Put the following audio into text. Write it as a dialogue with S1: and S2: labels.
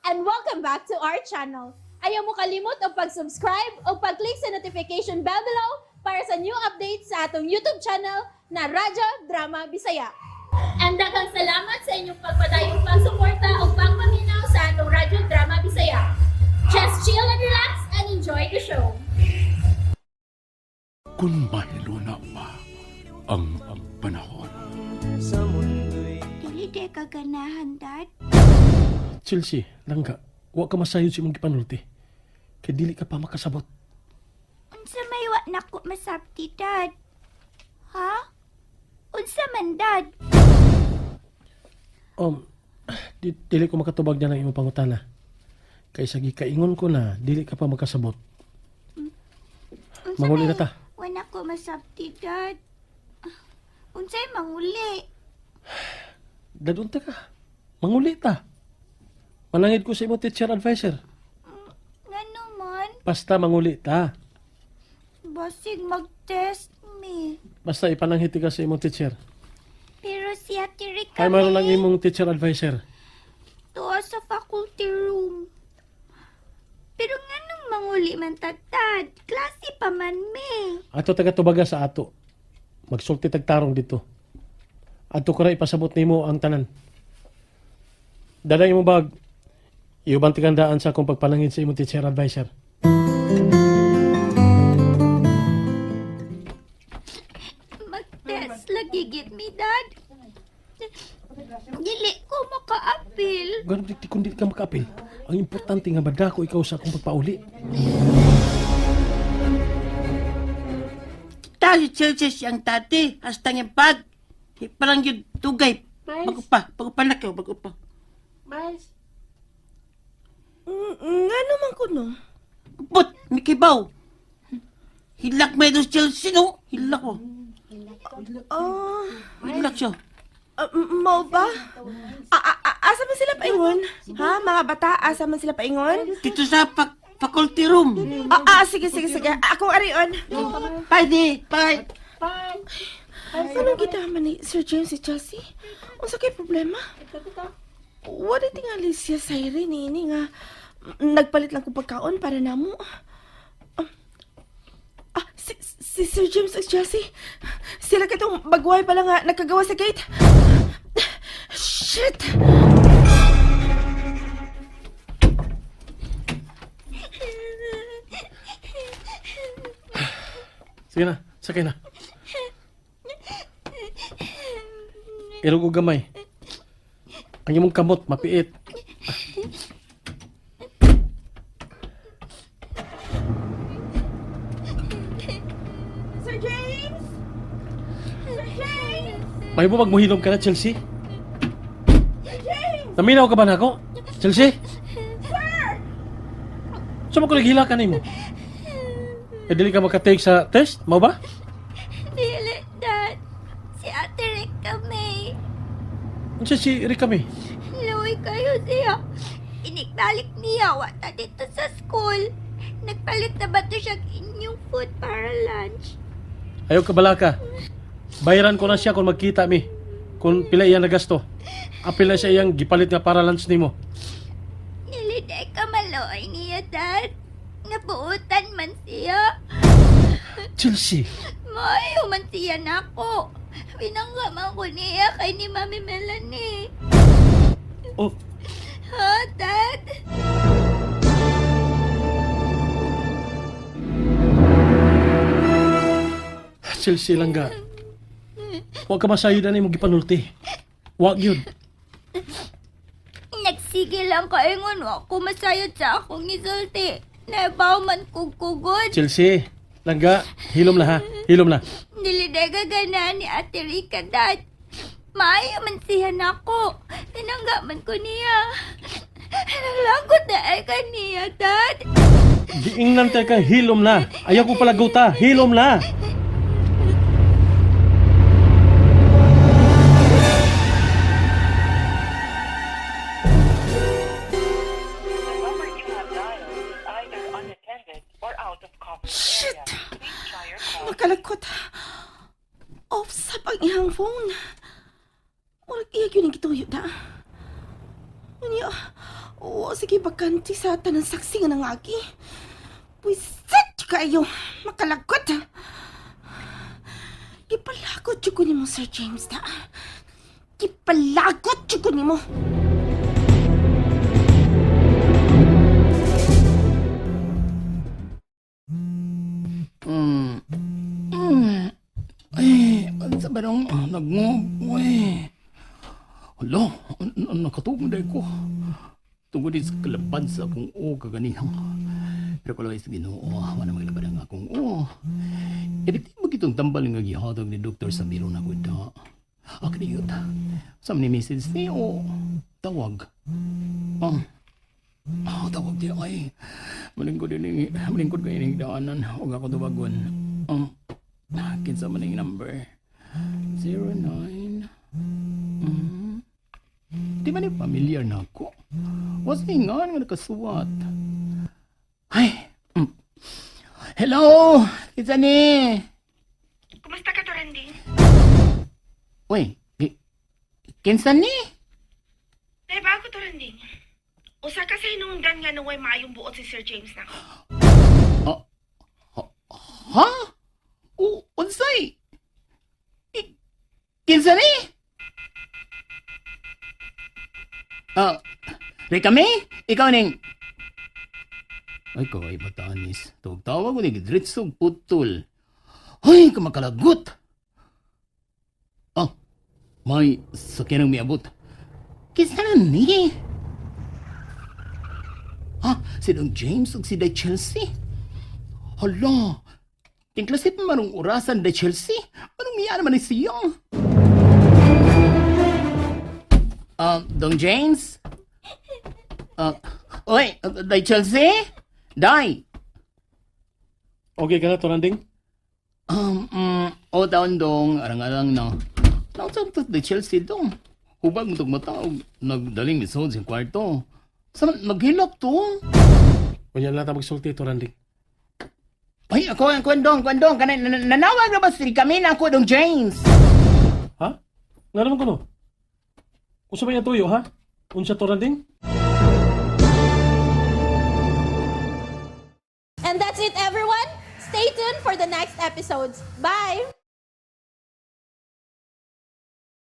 S1: And welcome back to our channel. Ayaw mo kalimot og pag-subscribe o pag-click sa notification bell below para sa new updates sa atong YouTube channel na Radyo Drama Bisaya. And daghang salamat sa inyong pagpadayong pagsuporta o pagpaminaw sa atong Radyo Drama Bisaya. Just chill and relax and enjoy the show.
S2: Kung mahiluna pa ang panahon.
S3: Dili di ka ganahan, Dad.
S4: Chelsea, langga, wa ka masayod sa imong gipanulti. Kay dili ka pa makasabot.
S3: Unsa may wa nako masabti, Dad? Ha? Unsa man, Dad?
S4: Dili ko makatubag na ng imong pangutana. Kay sa gikaingon ko na, dili ka pa makasabot.
S3: Unsa
S4: Manguli
S3: may
S4: na ta.
S3: wa nako masabti, Dad? Unsay manguli?
S4: Dadunta ka. Manguli ta. Manangid ko sa imong teacher advisor.
S3: Ngano man?
S4: Basta manguli ta.
S3: Basig mag-test me.
S4: Basta ipananghit ka sa imong teacher.
S3: Pero si Ate Rica
S4: Kay maron lang
S3: may
S4: imong teacher advisor.
S3: tuwa sa faculty room. Pero nganong manguli man ta, Dad? Klase pa man me.
S4: Ato taga tubaga sa ato. Magsulti tagtarong dito. Ato ko ra ipasabot nimo ang tanan. Dala imong bag. Iuban tigandaan sa akong pagpalangin sa imong teacher advisor.
S3: Mag-test lagi gid mi, Dad. Dili ko makaapil.
S4: Ganun di kung di ka makaapil. Ang importante nga madako ikaw sa akong pagpauli.
S5: Ta si Chelsea siyang tati, hasta nga bag. Parang yun tugay.
S6: Miles?
S5: Bago pa, bago pa laki, bago pa.
S6: Miles,
S7: Nga naman ko, no?
S5: But, mikibaw. Hilak may dos Chelsea, no? Hilak mo.
S7: Ah,
S5: Hilak siya.
S7: mao ba? Asa man sila paingon? Ha, mga bata, asa man sila paingon?
S5: Dito sa faculty room.
S7: Sige, sige, sige. Akong arion.
S5: Bye, di. Bye.
S6: Bye.
S7: Anong gitama ni Sir James si Chelsea? Unsa kay problema? Wala tingali siya sa ini ini nga nagpalit lang ko pagkaon para namo. Si Sir James at Chelsea. Sila katong bagway pala nga nagkagawa sa gate. Shit!
S4: Sige na, sakay na. Irog og gamay. Ang imong kamot mapiit.
S7: Sir James! Sir James!
S4: May mo magmuhilom ka na, Chelsea?
S7: Sir James!
S4: Naminaw ka ba na ako? Chelsea?
S7: Sir!
S4: Sa mo ko naghila ka nimo? Eh, dili ka makatake sa test? Mao ba?
S3: Dili, Dad. Si Ate Rica may.
S4: Unsa si Rika May?
S3: Luwi kayo siya. Inikbalik niya, wata dito sa school. Nagpalit na ba to siya inyong food para lunch?
S4: Ayaw ka balaka. Bayaran ko na siya kung magkita mi. Kung pila iyang nagasto. Apil na siya iyang gipalit nga para lunch nimo.
S3: Niliday ka maluoy niya, Dad. Nabuutan man siya.
S4: Chelsea,
S3: Maayo man siya nako. Pinanggaman ko niya kay ni Mami Melanie.
S4: Oh,
S3: Ha, Dad?
S4: Chelsea langga. Huwag ka masayod na imong gipanulti. Wag yun.
S3: Nagsige lang kaingon wa ko masayod sa akong isulti. Nabaw man kog kugod.
S4: Chelsea, langga, hilom na ha. Hilom na.
S3: Dili na gagana ni Ate Rica, Dad. Maayo man siya nako. Tinangga man ko niya. Nalanggot na ay kaniya, Dad.
S4: Giingnan tayo ka, hilom na. Ayaw ko pala guta, hilom na.
S8: The number you have dialed is either unattended or out of coverage
S7: Shit!
S8: area. Please try your call.
S7: Makalagkot. Off sab ang iyang phone. Murag iya gyud ang gituyo da. Unya, oo, sige bakante sa tanan saksi nga nangagi. Pwisit kayo, makalagot. Gipalagot jud ko nimo, Sir James, ta. Gipalagot jud ko nimo.
S2: Ay, ano sa ba nung nagngog? Uy. Hala, nakatugong dahil ko. Tungod sa kalabad sa akong o kaganihang. Pero kalaway sa Ginoo, wala maglabad ang akong o. Epektibo kitong tambal nga gihatag ni Dr. Sabiro na kuda. Akriyot. Sa ni message ni o tawag. Tawag di ay. Malingkod din malingkod kayo ning daanan og ako tuwagon. Kinsa man ning number? 09. Di ba ni familiar na ako? Was ingan nga nakasuwat. Ay! Hello! Kinsa ni?
S7: Kumusta ka to, Randy?
S5: Uy, kinsa ni?
S7: Dahil bago to, Randy. Usa ka sa hinungdan nga naway maayong buot si Sir James na.
S5: Ha? Unsay? Kinsa ni? Ah, Rika kami? Ikaw ning...
S2: Ay, kaway batanis. Tawag-tawag ko ni Gidritsog putol. Ay, kamakalagot! Ah, may sakyan ang miabot.
S5: Kinsa na ni?
S2: Ha? Si Don James ug si Day Chelsea? Hala! Tingklasit man ang orasan Day Chelsea? Anong miya naman ni siya?
S5: Dong James? Uy, Day Chelsea? Day!
S4: Okay ka na, Toranding?
S5: O taon dong, arang-arang na.
S2: Nausap to Day Chelsea dong. Hubag mo tong mata og nagdaling misod sa kwarto. Sa naghilak to.
S4: Unya lang ta magsulti, Toranding.
S5: Ay, ako ang kwendong, kwendong. Kanay, nanawag na ba si kami na ako, Dong James?
S4: Ha? Nga naman ko no? Unsa ba yung tuyo, ha? Unsa, Toranding?
S1: And that's it, everyone. Stay tuned for the next episodes. Bye!